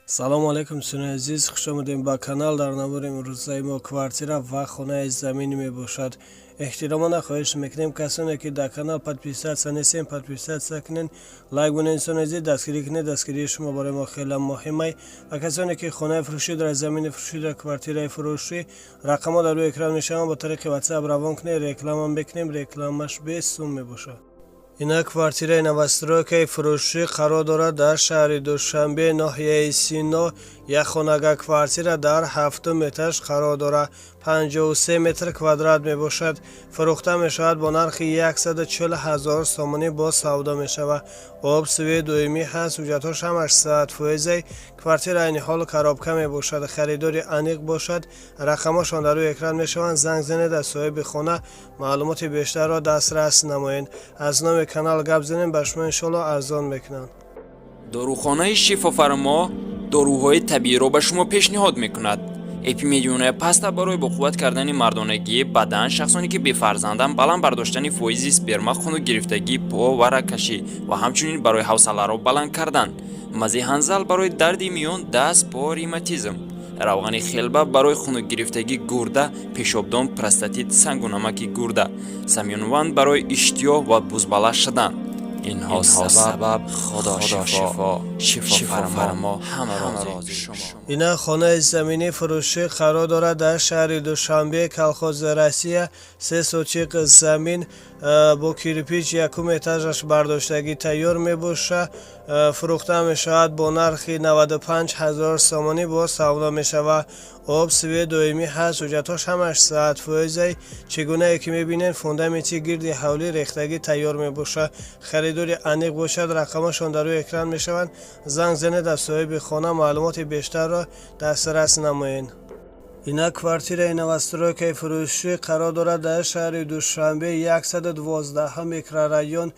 Салому алайкум, дӯстони азиз, хушомадем ба канал. Дар навори имрӯзаи мо квартира ва хонаи заминӣ мебошад. Эҳтиромона хоҳиш мекунем, касоне ки дар канал подписаться нестем, подписаться кунен, лайк бунед. Дӯстони азиз, дастгирӣ кунед, дастгирии шумо барои мо хеле муҳимай. Ва касоне ки хонаи фурӯшӣ дорад, замини фурӯшӣ дорад, квартираи фурӯшӣ, рақамҳо дар рӯи экран мешаванд, бо тариқи WhatsApp равон кунед, реклама мекунем, рекламаш бесум мебошад. Ина квартираи новостройкаи фурӯшӣ қарор дорад дар шаҳри Душанбе, ноҳияи Сино. Як хонага квартира дар ҳафтум этаж қарор дорад, 53 метр квадрат мебошад. Фурӯхта мешавад бо нархи 140 ҳазор сомонӣ, бо савдо мешавад. Об, свет доимӣ ҳаст, ҳуҷҷатҳош ҳамаш 100 фоизай. Квартира айни ҳол коробка мебошад. Харидори аниқ бошад, рақамҳошон дар рӯи экран мешаванд, занг занед, аз соҳиби хона маълумоти бештарро дастрас намоед. Аз номи канал гап занем, ба шумо иншоалло арзон мекунанд. Дорухонаи «Шифофармо» доруҳои табииро ба шумо пешниҳод мекунад: эпимедионая паста барои боқувват кардани мардонагии бадан, шахсоне ки бефарзанданд, баланд бардоштани фоизи сперма, хунукгирифтагии по ва рагкашӣ ва ҳамчунин барои ҳавсаларо баланд кардан, мази ҳанзал барои дарди миён, даст, по, ревматизм, равғани хелба барои хунукгирифтагии гурда, пешобдон, простатит, сангу намаки гурда, самёнванд барои иштиҳо ва бузбала шудан. Инҳо сабаб Худо шифо, шифофармо, ҳама рози шумо. Ина хонаи заминӣ фурӯшӣ қарор дорад дар шаҳри Душанбе, Колхози Россия. 3 сотих замин бо кирпич, якум этажаш бардоштагӣ тайёр мебошад. Фурӯхта мешавад бо нархи 95 ҳазор сомонӣ, бо савдо мешавад. Об, свет доимӣ ҳаст, ҳуҷҷатҳош ҳамаш 100 фоизай. Чӣ гунае ки мебинед, фундаменти гирди ҳавлӣ рехтагӣ тайёр мебошад. Харидори аниқ бошад, рақамашон дар рӯи экран мешаванд, занг занед, аз соҳиби хона маълумоти бештарро дастрас намоед. Ина квартираи новостройкаи фурӯшӣ қарор дорад дар шаҳри Душанбе, 112 микрорайон,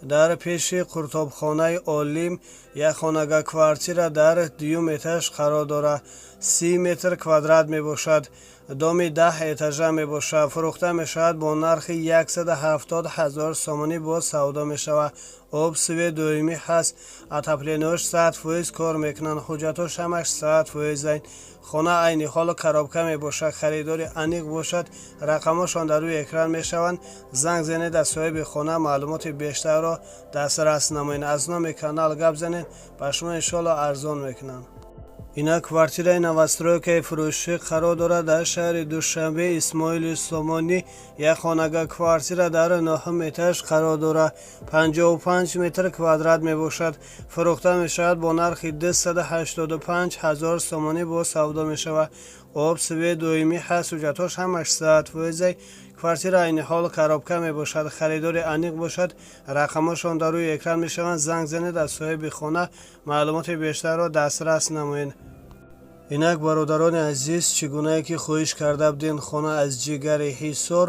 дар пеши қуртобхонаи Олим. Як хонага квартира дар дуюм этаж қарор дорад, 30 метр квадрат мебошад, доми 10 этажа мебошад. Фурӯхта мешавад бо нархи 170 ҳазор сомонӣ, боз савдо мешавад. Об, свет доимӣ ҳаст, отоплениҳош 100% кор мекунанд, ҳуҷҷатҳош ҳамаш 100 фоизайн. Хона айни ҳоло коробка мебошад. Харидори аниқ бошад, рақамҳошон дар рӯи экран мешаванд, занг занед, аз соҳиби хона маълумоти бештарро дастрас намоед. Аз номи канал гап занед, ба шумо иншоалло арзон мекунанд. Ина квартираи новостройкаи фурӯшӣ қарор дорад дар шаҳри Душанбе, Исмоили Сомонӣ. Як хонага квартира дар нӯҳум этаж қарор дорад, 55 метр квадрат мебошад. Фурӯхта мешавад бо нархи 285 ҳазор сомонӣ, боз савдо мешавад. Об, свет доимӣ ҳаст, ҳуҷҷатҳош ҳамаш 100 фоизай. Квартира айни ҳол коробка мебошад. Харидори аниқ бошад, рақамҳошон дар рӯи экран мешаванд, занг занед, аз соҳиби хона маълумоти бештарро дастрас намоед. Инак, бародарони азиз, чӣ гунае ки хоҳиш карда будем, хона аз ҷигари Ҳисор.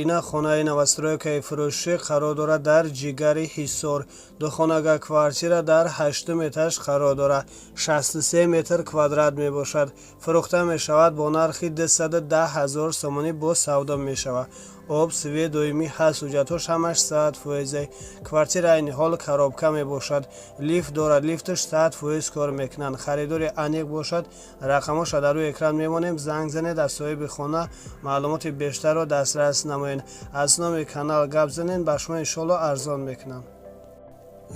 Ина хонаи новостройкаи фурӯшӣ қарор дорад дар ҷигари Ҳисор. Духонага квартира дар ҳаштум этаж қарор дорад, 63 метр квадрат мебошад. Фурӯхта мешавад бо нархи 210 ҳазор сомонӣ, боз савдо мешавад. Об, свет доимӣ ҳаст, ҳуҷҷатҳош ҳамаш 100 фоизай. Квартира айни ҳол коробка мебошад, лифт дорад, лифташ 100% кор мекунанд. Харидори аниқ бошад, рақамҳоша дар рӯи экран мемонем, занг занед, аз соҳиби хона маълумоти бештарро дастрас намоед. Аз номи канал гап занед, ба шумо иншоалло арзон мекунам.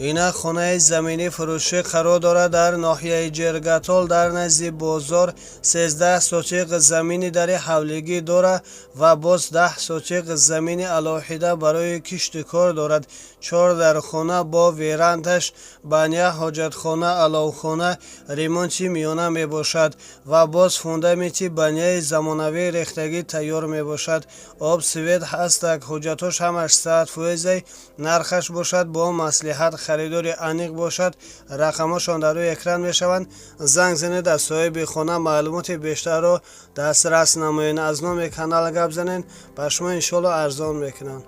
Ина хонаи заминӣ фурӯшӣ қарор дорад дар ноҳияи Ҷергатол, дар назди бозор. 13 сотиқ замини дари ҳавлигӣ дорад ва боз 10 сотиқ замини алоҳида барои кишту кор дорад. Чор дархона бо верандаш, баня, ҳоҷатхона, аловхона, ремонти миёна мебошад ва боз фундаменти баняи замонавӣ рехтагӣ тайёр мебошад. Об, свет ҳастак, ҳуҷҷатҳош ҳамаш 100 фоизай. Нархаш бошад бо маслиҳат. Харидори аниқ бошад, рақамҳошон дар рӯи экран мешаванд, занг занед, аз соҳиби хона маълумоти бештарро дастрас намоед. Аз номи канал гап занед, ба шумо иншоалло арзон мекунанд.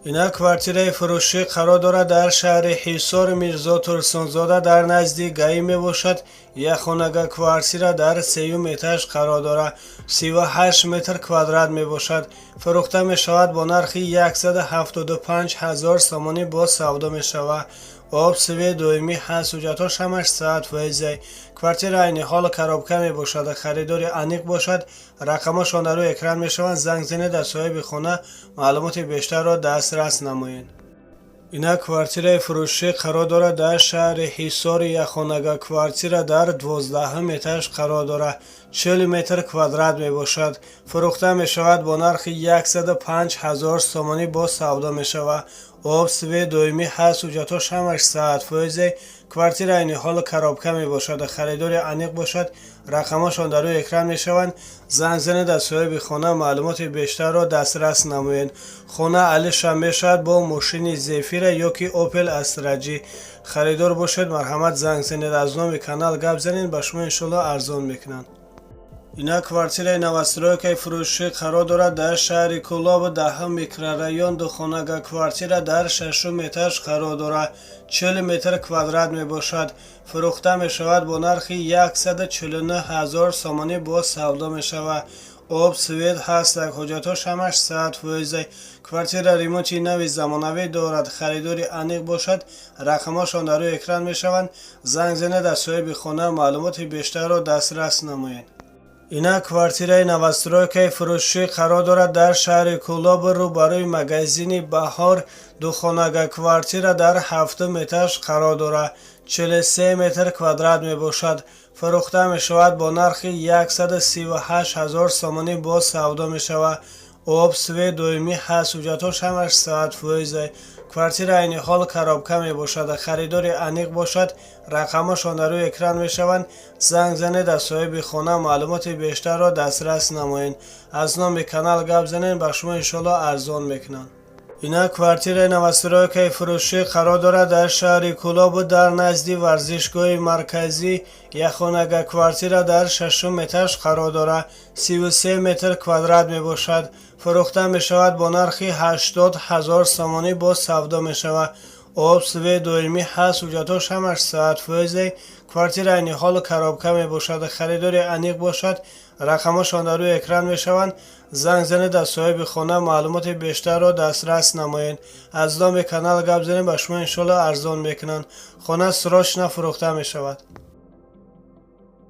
Ина квартираи фурӯшӣ қарор дорад дар шаҳри Ҳисор, Мирзо Турсунзода, дар назди ГАИ мебошад. Як хонага квартира дар сеюм этаж қарор дорад, 38 метр квадрат мебошад. Фурӯхта мешавад бо нархи 175 ҳазор сомонӣ, боз савдо мешавад. Об, свет доимӣ ҳаст, ҳуҷҷатҳош ҳамаш 100%-ай. Квартира айни ҳол коробка мебошад. Харидори аниқ бошад, рақамҳошон дар рӯи экран мешаванд. Занг занед, аз соҳиби хона маълумоти бештарро дастрас намоед. Инак, квартираи фурӯшӣ қарор дорад дар шаҳри Ҳисори. Якхонага квартира дар 12-ҳум этаж қарор дорад, 40 метр квадрат мебошад. Фурӯхта мешавад бо нархи 105 000 сомонӣ, боз савдо мешавад. Об, свет доимӣ ҳаст, ҳуҷҷатҳош ҳамаш 100%-ай. Квартира айни ҳол коробка мебошад. Харидори аниқ бошад, рақамҳошон дар рӯи экран мешаванд. Занг занед, аз соҳиби хона маълумоти бештарро дастрас намоед. Хона алишам мешавад бо мошини Зефира ё ки Опел Астра Ҷи. Харидор бошед, марҳамат, занг занед, аз номи канал гап занед, ба шумо иншоалло арзон мекунанд. Инак, квартираи новостройкаи фурӯшӣ қарор дорад дар шаҳри Кӯлоб, 10-ум микрорайон. Духонага квартира дар шашум этаж қарор дорад, 40 метр квадрат мебошад. Фурӯхта мешавад бо нархи 149 000 сомонӣ, боз савдо мешавад. Об, свет ҳастак, ҳуҷҷатҳош ҳамаш 100%-ай. Квартира ремонти нави замонавӣ дорад. Харидори аниқ бошад, рақамҳошон дар рӯи экран мешаванд. Занг занед, аз соҳиби хона маълумоти бештарро дастрас намоед. Инак, квартираи новостройкаи фурӯшӣ қарор дорад дар шаҳри Кӯлоб, рӯбарӯи магазини «Баҳор». Духонага квартира дар ҳафтум этаж қарор дорад, 43 метр квадрат мебошад. Фурӯхта мешавад бо нархи 138 000 сомонӣ, боз савдо мешавад. Об, свет доимӣ ҳаст, ҳуҷҷатҳош ҳамаш 100%-ай. Квартира айни ҳол коробка мебошад. Харидори аниқ бошад, рақамҳошон дар рӯи экран мешаванд. Занг занед, аз соҳиби хона маълумоти бештарро дастрас намоед. Аз номи канал гап занед, ба шумо иншоалло арзон мекунанд. Инак, квартираи новостройкаи фурӯшӣ қарор дорад дар шаҳри Кӯлобу, дар назди варзишгоҳи марказӣ. Якхонага квартира дар шашум этаж қарор дорад, 33 метр квадрат мебошад. Фурӯхта мешавад бо нархи 80 000 сомонӣ, боз савдо мешавад. Об, свет доимӣ ҳаст, ҳуҷҷатҳош ҳамаш 100%-ай. Квартира айни ҳол коробка мебошад. Харидори аниқ бошад, рақамҳошон дар рӯи экран мешаванд. Занг занед, аз соҳиби хона маълумоти бештарро дастрас намоед. Аз номи канал гап занед, ба шумо иншоалло арзон мекунанд. Хона срочно фурӯхта мешавад.